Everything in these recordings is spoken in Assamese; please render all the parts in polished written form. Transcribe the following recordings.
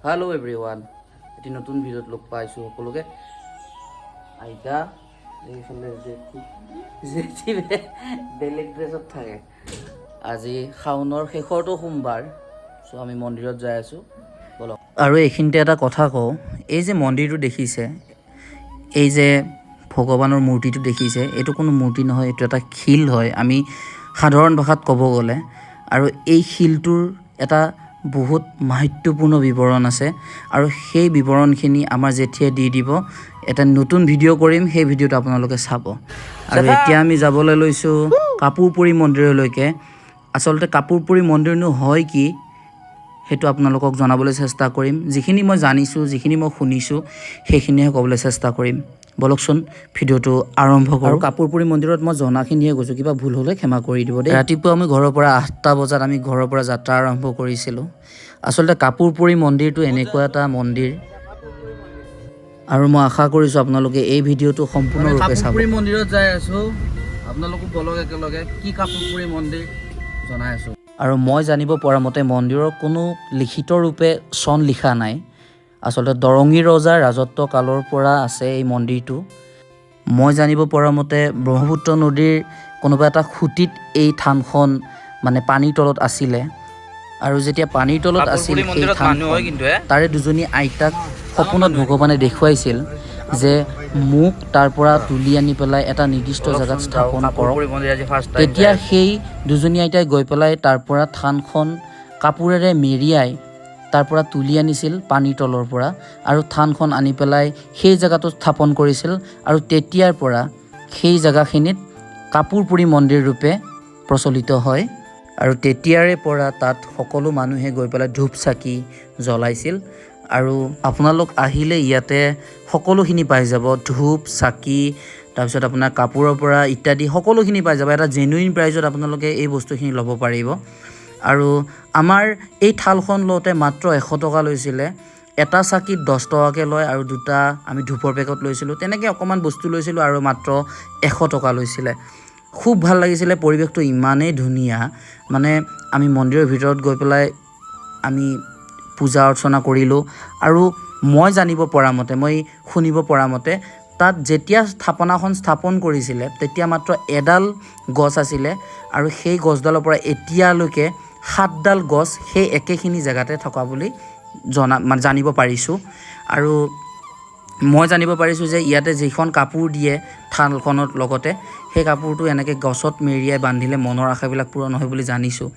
হেল্ল' এভৰিৱান, এটি নতুন ভিডিঅ'ত লগ পাইছোঁ সকলোকে। আইতা এইফালে, জেঠী জেঠী বেলেগ ড্ৰেছত থাকে। আজি শাওনৰ শেষৰটো সোমবাৰ, চ' আমি মন্দিৰত যাই আছোঁ, ব'লক। আৰু এইখিনিতে এটা কথা কওঁ, এই যে মন্দিৰটো দেখিছে, এই যে ভগৱানৰ মূৰ্তিটো দেখিছে, এইটো কোনো মূৰ্তি নহয়, এইটো এটা শিল হয় আমি সাধাৰণ ভাষাত ক'ব গ'লে। আৰু এই শিলটোৰ এটা বহুত মাহাত্ম্যপূৰ্ণ বিৱৰণ আছে আৰু সেই বিৱৰণখিনি আমাৰ জেঠীয়ে দি দিব। এটা নতুন ভিডিঅ' কৰিম, সেই ভিডিঅ'টো আপোনালোকে চাব। আৰু এতিয়া আমি যাবলৈ লৈছোঁ কাপোৰপুৰি মন্দিৰলৈকে। আচলতে কাপোৰপুৰি মন্দিৰনো হয় কি, সেইটো আপোনালোকক জনাবলৈ চেষ্টা কৰিম। যিখিনি মই জানিছোঁ, যিখিনি মই শুনিছোঁ, সেইখিনিহে ক'বলৈ চেষ্টা কৰিম। ব'লকচোন, ভিডিঅ'টো আৰম্ভ কৰোঁ। আৰু কাপোৰপুৰি মন্দিৰত মই জনাখিনিহে কৈছোঁ, কিবা ভুল হ'লে ক্ষমা কৰি দিব দেই। ৰাতিপুৱা আমি ঘৰৰ পৰা 8টা বজাত আমি ঘৰৰ পৰা যাত্ৰা আৰম্ভ কৰিছিলোঁ। আচলতে কাপোৰপুৰি মন্দিৰটো এনেকুৱা এটা মন্দিৰ আৰু মই আশা কৰিছোঁ আপোনালোকে এই ভিডিঅ'টো সম্পূৰ্ণৰূপে চাব। কাপোৰপুৰি মন্দিৰত যাই আছো, আপোনালোকো বলক একেলগে। কি কাপোৰপুৰি মন্দিৰ জনাই আছো। আৰু মই জানিব পৰা মতে মন্দিৰৰ কোনো লিখিত ৰূপে চন লিখা নাই। আচলতে দৰঙী ৰজাৰ ৰাজত্ব কালৰ পৰা আছে এই মন্দিৰটো। মই জানিব পৰা মতে ব্ৰহ্মপুত্ৰ নদীৰ কোনোবা এটা খুঁটিত এই থানখন মানে পানীৰ তলত আছিলে আৰু যেতিয়া পানীৰ তলত আছিল কাপোৰপুৰি সেই মন্দিৰত মানুহ হয় থানখন, কিন্তু হে। তাৰে দুজনী আইতাক সপোনত ভগৱানে দেখুৱাইছিল যে মোক তাৰ পৰা তুলি আনি পেলাই এটা নিৰ্দিষ্ট জেগাত স্থাপন কৰক। কাপোৰপুৰি মন্দিৰ আজি ফাৰ্ষ্ট টাইম। তেতিয়া সেই দুজনী আইতাই গৈ পেলাই তাৰ পৰা থানখন কাপোৰেৰে মেৰিয়াই তাৰ পৰা তুলি আনিছিল পানীৰ তলৰ পৰা আৰু থানখন আনি পেলাই সেই জেগাটোত স্থাপন কৰিছিল। আৰু তেতিয়াৰ পৰা সেই জেগাখিনিত কাপোৰপুৰি মন্দিৰ ৰূপে প্ৰচলিত হয়। আৰু তেতিয়াৰে পৰা তাত সকলো মানুহে গৈ পেলাই ধূপ চাকি জ্বলাইছিল। আৰু আপোনালোক আহিলে ইয়াতে সকলোখিনি পাই যাব, ধূপ চাকি, তাৰপিছত আপোনাৰ কাপোৰৰ পৰা ইত্যাদি সকলোখিনি পাই যাব। এটা জেনুইন প্ৰাইজত আপোনালোকে এই বস্তুখিনি ল'ব পাৰিব। আৰু আমাৰ এই থালখন লওঁতে মাত্ৰ 100 টকা লৈছিলে। এটা চাকিত 10 টকাকৈ লয় আৰু দুটা আমি ধূপৰ পেকেট লৈছিলোঁ, তেনেকৈ অকণমান বস্তু লৈছিলোঁ আৰু মাত্ৰ 100 টকা লৈছিলে। খুব ভাল লাগিছিলে, পৰিৱেশটো ইমানেই ধুনীয়া। মানে আমি মন্দিৰৰ ভিতৰত গৈ পেলাই আমি পূজা অৰ্চনা কৰিলোঁ। আৰু মই জানিব পৰা মতে, মই শুনিব পৰা মতে, তাত যেতিয়া স্থাপনাখন স্থাপন কৰিছিলে তেতিয়া মাত্ৰ এডাল গছ আছিলে আৰু সেই গছডালৰ পৰা এতিয়ালৈকে সাতডাল গছ সেই একেখিনি জেগাতে থকা বুলি জনা মানে জানিব পাৰিছোঁ। আৰু মই জানিব পাৰিছোঁ যে ইয়াতে যিখন কাপোৰ দিয়ে থালখনৰ লগতে, সেই কাপোৰটো এনেকৈ গছত মেৰিয়াই বান্ধিলে মনৰ আশাবিলাক পূৰণ হয় বুলি জানিছোঁ।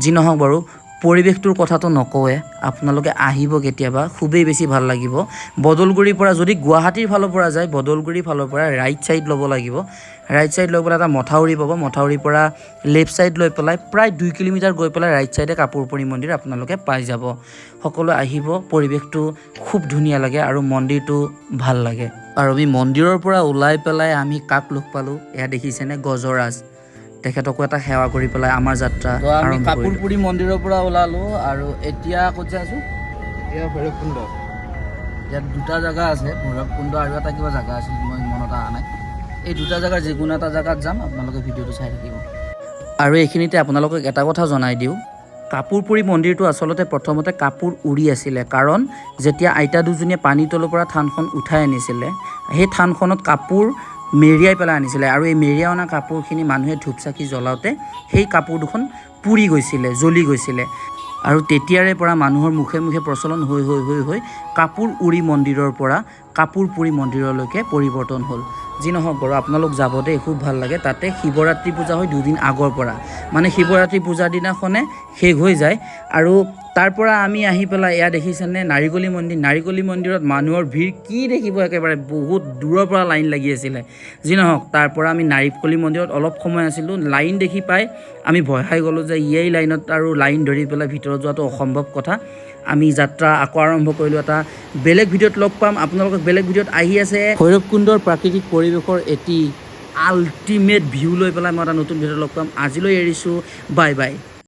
যি নহওক বাৰু, পৰিৱেশটোৰ কথাটো নকওঁৱে, আপোনালোকে আহিব কেতিয়াবা, খুবেই বেছি ভাল লাগিব। বদলগুৰিৰ পৰা যদি গুৱাহাটীৰ ফালৰ পৰা যায়, বদলগুৰিৰ ফালৰ পৰা ৰাইট ছাইড ল'ব লাগিব। ৰাইট ছাইড লৈ পেলাই এটা মথাউৰি পাব। মথাউৰিৰ পৰা লেফ্ট ছাইড লৈ পেলাই প্ৰায় 2 কিলোমিটাৰ গৈ পেলাই ৰাইট ছাইডে কাপোৰপুৰি মন্দিৰ আপোনালোকে পাই যাব। সকলোৱে আহিব, পৰিৱেশটো খুব ধুনীয়া লাগে আৰু মন্দিৰটো ভাল লাগে। আৰু আমি মন্দিৰৰ পৰা ওলাই পেলাই আমি কাক লগ পালোঁ এয়া দেখিছেনে? গজৰাজ। তেখেতকো এটা সেৱা কৰি পেলাই আমাৰ যাত্ৰা তো আমি আৰম্ভ কৰিলোঁ। কাপোৰপুৰি মন্দিৰৰ পৰা ওলালো আৰু এতিয়া ক'ত যাই আছো? এতিয়া ভৈৰৱকুণ্ড। ইয়াত দুটা জেগা আছে, ভৈৰৱকুণ্ড আৰু এটা কিবা জেগা আছিল, মই মনত অহা নাই। এই দুটা জেগাৰ যিকোনো এটা জেগাত যাম, আপোনালোকে ভিডিঅ'টো চাই থাকিব। আৰু এইখিনিতে আপোনালোকক এটা কথা জনাই দিওঁ, কাপোৰপুৰি মন্দিৰটো আচলতে প্ৰথমতে কাপোৰ উৰি আছিলে। কাৰণ যেতিয়া আইতা দুজনীয়ে পানীৰ তলৰ পৰা থানখন উঠাই আনিছিলে, সেই থানখনত কাপোৰ মেৰিয়াই পেলাই আনিছিলে। আৰু এই মেৰিয়াই অনা কাপোৰখিনি মানুহে ধূপ চাকি জ্বলাওঁতে সেই কাপোৰ দুখন পুৰি গৈছিলে, জ্বলি গৈছিলে। আৰু তেতিয়াৰে পৰা মানুহৰ মুখে মুখে প্ৰচলন হৈ হৈ হৈ হৈ কাপোৰ উৰি মন্দিৰৰ পৰা কাপোৰ পুৰি মন্দিৰলৈকে পৰিৱৰ্তন হ'ল। যি নহওক বাৰু, আপোনালোক যাব দেই, খুব ভাল লাগে। তাতে শিৱৰাত্ৰি পূজা হয় দুদিন আগৰ পৰা, মানে শিৱৰাত্ৰি পূজাৰ দিনাখনে শেষ হৈ যায়। আৰু তাৰ পৰা আমি আহি পেলাই এয়া দেখিছেনে নাৰিকলি মন্দিৰ। নাৰিকলি মন্দিৰত মানুহৰ ভিৰ কি দেখিব, একেবাৰে বহুত দূৰৰ পৰা লাইন লাগি আছিলে। যি নহওক, তাৰ পৰা আমি নাৰিকলি মন্দিৰত অলপ সময় আছিলোঁ। লাইন দেখি পাই আমি ভয় খাই গ'লোঁ যে এই লাইনত আৰু লাইন ধৰি পেলাই ভিতৰত যোৱাটো অসম্ভৱ কথা। আমি যাত্ৰা আকৌ আৰম্ভ কৰিলোঁ। এটা বেলেগ ভিডিঅ'ত লগ পাম আপোনালোকক। বেলেগ ভিডিঅ'ত আহি আছে ভৈৰৱকুণ্ডৰ প্ৰাকৃতিক পৰিৱেশৰ এটি আল্টিমেট ভিউ লৈ পেলাই মই এটা নতুন ভিডিঅ'ত লগ পাম। আজিলৈ এৰিছোঁ, বাই বাই।